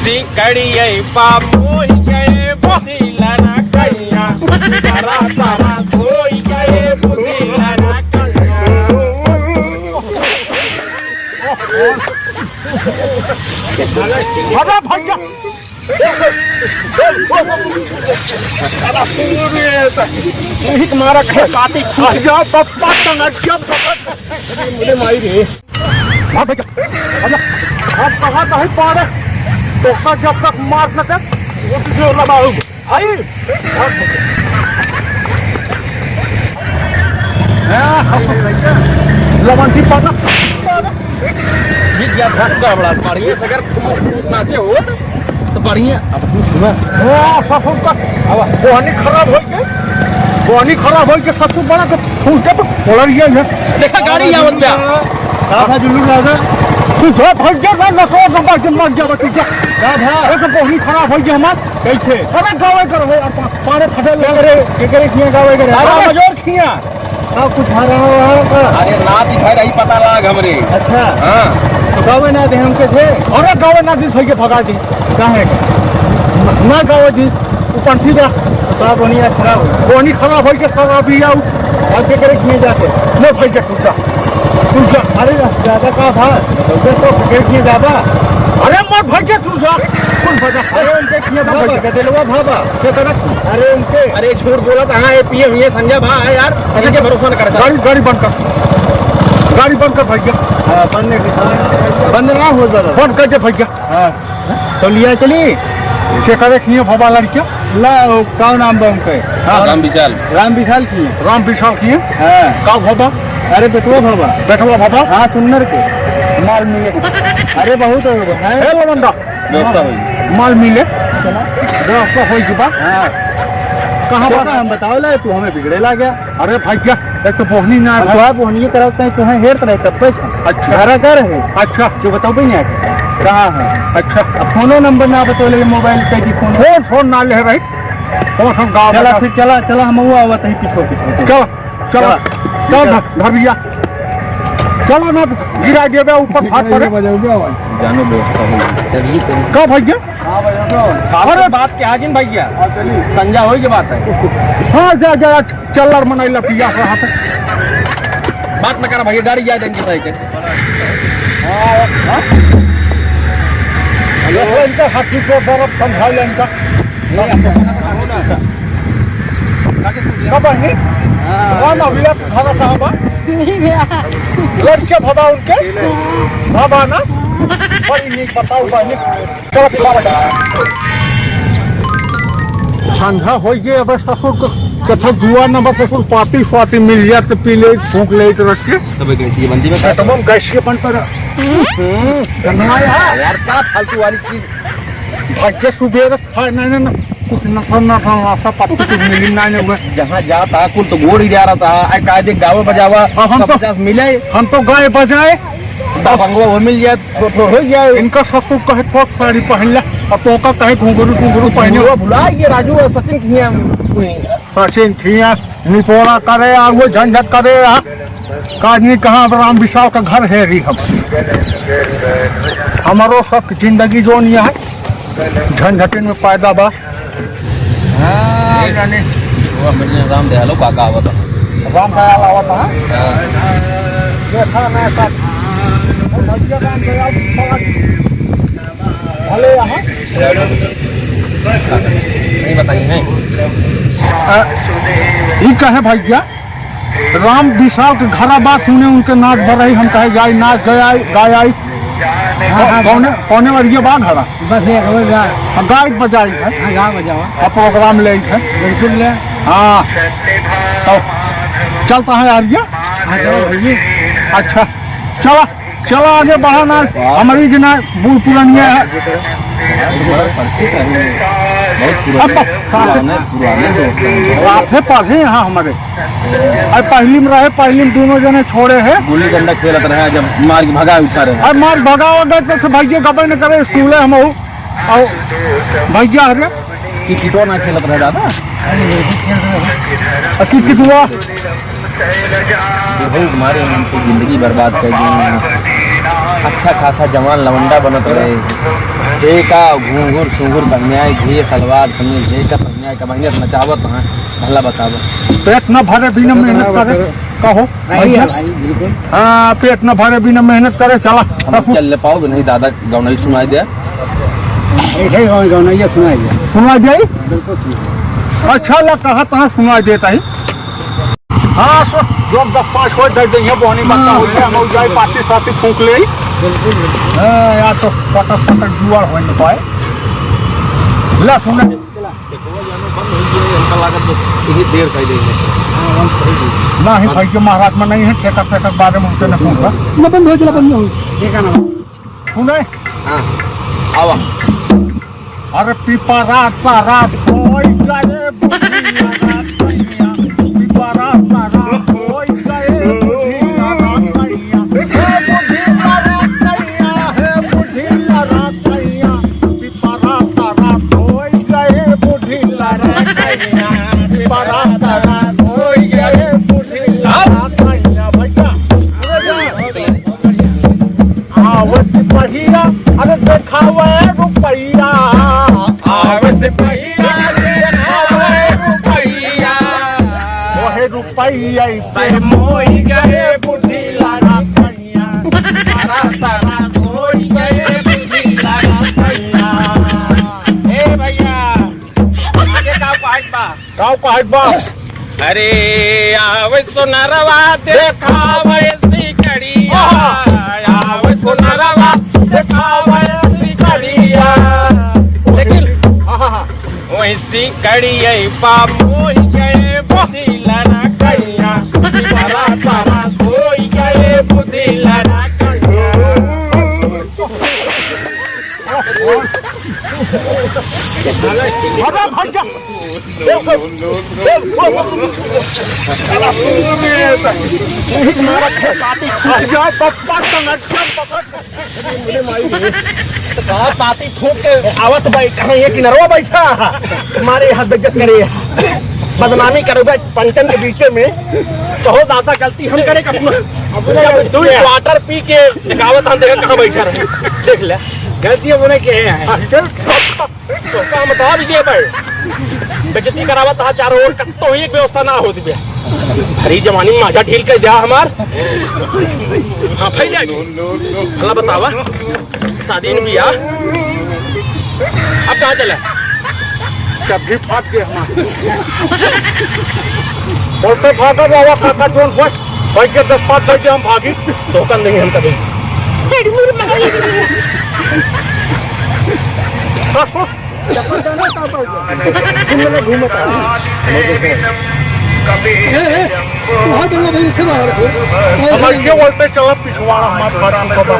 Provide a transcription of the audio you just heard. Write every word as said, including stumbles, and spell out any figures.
सिकड़िए बाबू जय बुधिलना कन्या, बड़ा बड़ा सोई जय बुधिलना कन्या। अरे भैया, तू ही तुम्हारा कहे काटी। अरे पप्पा, टंगड़िया पकड़। अरे माई रे। हाँ भैया, अब, अब कहाँ कहीं पाड़े? तो का जब तक मार न दे, वो तुझे लबाऊ। आई। हाँ, लवन की पाना। ये क्या था? गड़बड़ा, बढ़िया से अगर नाचे होत, तो बढ़िया। अब तू सुना। हाँ, ससुर का। अब बोहनी खराब होई के। बोहनी खराब होई के ससुर बड़ा तो फूल के तो पड़ रही है। देखा गाड़ी आवत बा। का भा जुल्लू दादा? तू जा भाग जा ना, नटवा से बाज मर जा बच्ची जा। का भा? एक बोहनी खराब होई के हमार। कैसे? अरे गावे कर हो यार, पा-, पारे फटे के करे, के करे खिया गावे करे। अरे मजोर खिया। का कुछ भा रहा हो का? अरे ना दिखाई रही, पता लाग हमरे। अच्छा। हाँ। तो गावे ना दे हमके से? अरे गावे ना दे, भैया भगा दी। काहे? ना गावे दी, ऊ पंथी बा। तो का बोनी आज खराब हो? बोनी खराब होई के खराब ही आऊ। अब के करे खिए जाके? ले भाई के तू जा। तू जा। अरे ना, ज्यादा का भा? तो के खिए जाबा? अरे मोर भाई के तू जा। कुल बजा। अरे उनके खिए भा, भाई। गदेलवा भा बा। के करे? अरे उनके। अरे झूठ बोला था, हाँ, ये पिए हुए संजय भा है यार। अरे इनके भरोसा न करता। गाड़ी, गाड़ी बंद कर। गाड़ी बंद कर भैया। हाँ, बंद नहीं, बंद ना हो दादा। बंद कर दे भैया। हाँ। तो लिया चली, के करे खिए भवा लड़किया? ला, वो का नाम बा उनके? हाँ। राम विशाल। राम विशाल खिए? राम विशाल खिए? हाँ। का भवा? अरे बेटवा भवा। बेटवा भवा? हाँ, सुन्नर के। माल मिले। अरे बहुत हो गया, हैं? ए लवंदा। व्यवस्था होई। माल मिले। चला। व्यवस्था होई के बा। हाँ। कहाँ तो बा? हम बताओ ला, तू हमें बिगड़े ला गया। अरे भैया, एक तो बोहनी ना अब है। तोहार बोहनिये करावत नहीं, तोहें हेरत रहे तब पैसा। अच्छा। घरा का रहे? अच्छा। क्यों बताओ भाई नहीं आके? कहाँ है? अच्छा। अब फोनो नंबर ना बतौले, मोबाइल पे दी फोन। फोन, फोन ना ले रही। कौन सा गाँव चला बता? फिर चला, चला, हम हुआ हुआ तहीं पीछो, पीछो। चला, चला, चला। चल धर, धर भैया। चलो ना, गिरा देबे ऊपर फाट पड़े। जानो व्यवस्था होई। चलिए, चलिए। का भैया? हाँ भैया, तो अरे! बात के आगे न भैया। हाँ, चलिए। संजा होई के बात है। हाँ, जा, जा, आज चल लड़ मनाई ला पिया रहा था। बात न करा भैया, गाड़ी जा देंगे साइकिल। हाँ, हाँ। ये इनका हकी को जरा समझा ले इनका। का बहिनी? हाँ। कौन अभिया के खाना कहाँ बा? मिल गया। लड़के भवा उनके? भवा ना? बड़ी नीक बताओ बहिनी। चलो, पिला बेटा। ठंडा होई गए, अब ससुर को कथो दुआ न बा, ससुर पाती स्वाती मिल जात तो पी ले, फूंक ले तो रख के। तबे कैसी ये बनती बता? पेटवा में गैस के बन पर। हम्म। गंदवा यार। यार, का फालतू वाली चीज? आज के सुबह हाँ, नहीं, नहीं, नहीं, कुछ नशा, नशा, नशा पत्ती कुछ मिली ना, नहीं हुआ। जहाँ जाता, कुल तो गोड़ ही जा रहा था। आई कायदे गावे बजावा, अब हम सब तो, पचास मिले। हम तो गाए बजाए। दबंगवा वो मिल जाए, थो-, थो हो जाए। इनका ससुर कहे, "थोक साड़ी पहन ले," अब तो का कहे, "घुंघरू, घुंघरू पहने।" वो भुला ये राजू और सचिन की हैं, सचिन खिया निपोरा करे, आ वो झंझट करे, आ का आदमी कहाँ, अब राम विशाल का घर है रही हम। हमारो सब जिंदगी जोन यह है, झंझटिन में पैदा बा। हाँ, यानी वो हमरे राम दयालो काका आवत है। राम दयाल आवत है? हाँ। देखा ना सब। वो भैया राम दयाल, भले यहाँ। नहीं बताई है। आ, ई कहे भैया, राम विशाल के घरा बात सुने, उनके नाच भर रही, हम कहे जाई, नाच गए आई, गाय आई। हाँ, हाँ, कौने, कौने वरिये बा घरा? बस एक और गा-, हाँ, गाय बजाई है। हाँ, गाय बजावा। और प्रोग्राम ले है। बिल्कुल ले। हाँ, तो चलता है यार ये। हाँ, चलो भैया। अच्छा, चला। चलो आगे बढ़ा ना, हमारी जना बूढ़ पुरानिया है। बहुत पुराने, अब पुराने, पुराने दोस्त हैं। साथे पढ़े यहाँ हमारे। अब पहली में रहे, पहली में दोनों जने छोड़े हैं। गुल्ली डंडा खेलत रहे, जब मार के भगा उठा रहे। अब मार भगावा गए तो से भैया गबे न करे, स्कूल है हम हो। और भैया हरे। कि कितो ना खेलत रहे दादा? आ, कि कितुआ? बहुत मारे उनकी जिंदगी बर्बाद कर दी। अच्छा खासा जवान लवंडा बनत रहे। ये का घूंघूर सूंघूर पहनाए, घी सलवार समीज, ये का पहनाए का बहिने नचावत हैं, भला बतावा। पेट न भरे बिना मेहनत करे, कहो भैया। हाँ, पेट न भरे बिना मेहनत करे, चला। हम चल ले पाओगे नहीं दादा, गौनई सुनाई दे। ऐसे ही गौन-, गौनैया सुनाई दे। सुनाई दे? बिल्कुल सुनाई दे। अच्छा, ला कहा तहाँ सुनाई देता ही। हाँ, सो जोग दस पाँच होय, दे दे, ये बोहनी बच्चा होय, हम जाए पाती साती फूंक ले। बिल्कुल, बिल्कुल। हाँ, यार, तो पटक पटक जुआर होय न पाए। ला सुने। देखो, जानो बंद हो गया, हमका लागत तो यही देर कर देंगे। हाँ, बंद कर देंगे। ना ही भाई के महाराज में नहीं है, ठेका, ठेका के बारे में उनसे न पूछा। ना बंद हो, चला बंद हो। ठीक है ना। सुने? हाँ, आवा। अरे पिपरा तारा सोई गए बुढ़िया रात कइया, पिपरा तारा सोई गए बुढ़िया रात कइया, हे बुढ़िया रात कइया, हे बुढ़िया रात कइया, पिपरा तारा सोई गए बुढ़िया रात कइया, पिपरा तारा सोई गए बुढ़िया रात कइया। भैया, आवत पहिया, अरे देखावे रुपैया। आवत पहिया, देखावे रुपैया। ओहे रुपैया से मोई गए बुढ़िया रात कइया। तारा तारा मोई गए बुढ़िया रात कइया। ए भैया, आगे का पाठ बा? गाँव का हट बा। अरे आवे सोनरवा देखावे सिकड़िया, आहा। आवे सोनरवा देखावे सिकड़िया। लेकिन हाँ, हाँ, हाँ। वही सिकड़िया बाप मोई गए बुद्धि लड़ा कइया, बड़ा बड़ा सोई गए बुद्धि लड़ा कइया। अरे भैया, पाती फूंक के आवत बाई, कहाँ ये किनरवा बैठा? मारे यहाँ बेइज्जत करे। बदनामी करबे पंचन के बीचे में। कहो दादा, गलती हम करे, अपना, अपना जब दो क्वार्टर पी के गावत हम, देखा कहाँ बैठा रहे, देख ले। गलती अपने के है। हाँ, चल। तो का हम बता दीजिए भाई, बेइज्जती करावत हा चारों ओर, कत्तो ही एक व्यवस्था ना हो दिबे। भरी जवानी में माजा ढील कर जा हमार। हाँ, फैल जाएगी। अल्लाह बतावा, शादी में बिया। अब कहाँ चला? कभी फाट गए हमारे। बोलते भागा बाबा काका जोन बस, भाई के दस पाँच बजे हम भागी। धोखा नहीं हम कभी। ए, ए, वहाँ बोलो भाई, अच्छे बाहर को। हमारे ये बोलते चला पिछवाड़ा हमारे घर को बाबा।